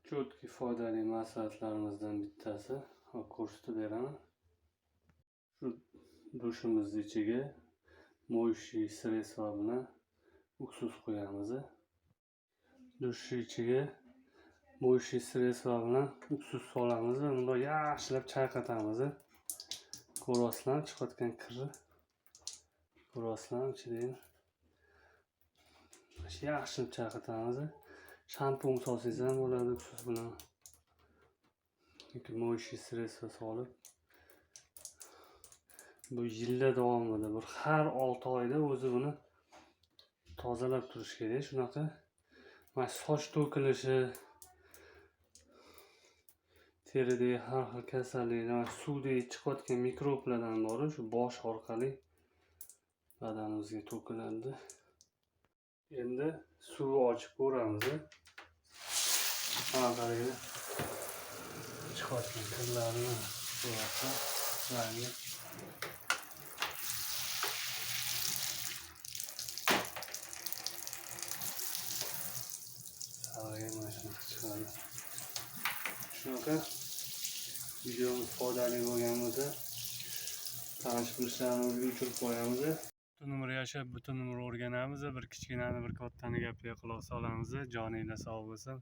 Чётки foydali maslahatlarimizdan bittasi. Hop, ko'rsatib beraman. Shu dushimizni ichiga моющий средство bilan уксус qo'yamiz. Dushni ichiga моющий средство bilan уксус solamiz va bundoq yaxshilab chayqatamiz. Ko'ryapsizlarmi chiqayotgan kirni? Ko'ryapsizlarmi ichidagi? Yaxshilab chayqatamiz. Shampun solsangiz ham bo'ladi уксус bilan. Yoki моющий средство solib. Bu yillar davomida bir har 6 oyda o'zi buni tozalab turish kerak. Shunaqa mana soch to'kilishi, teridagi har xil kasalliklar, suvdagi chiqayotgan mikroblardan bori shu bosh orqali badanimizga to'kiladi. Endi suvni ochib ko'ramiz. Mana qaranglar. Chiqayotgan kirlarni ko'ryapsiz, rangi. Sarig'i mana shunaqa chiqadi. Shunaqa videomiz foydali bo'lgan bo'lsa, tanish bilishlarimizga uchirib qo'yamiz. Butun umr yashab, butun umr o'rganamiz. Bir kichkinani, bir kattani gapiga quloq solamiz. Joninglar sog' bo'lsin.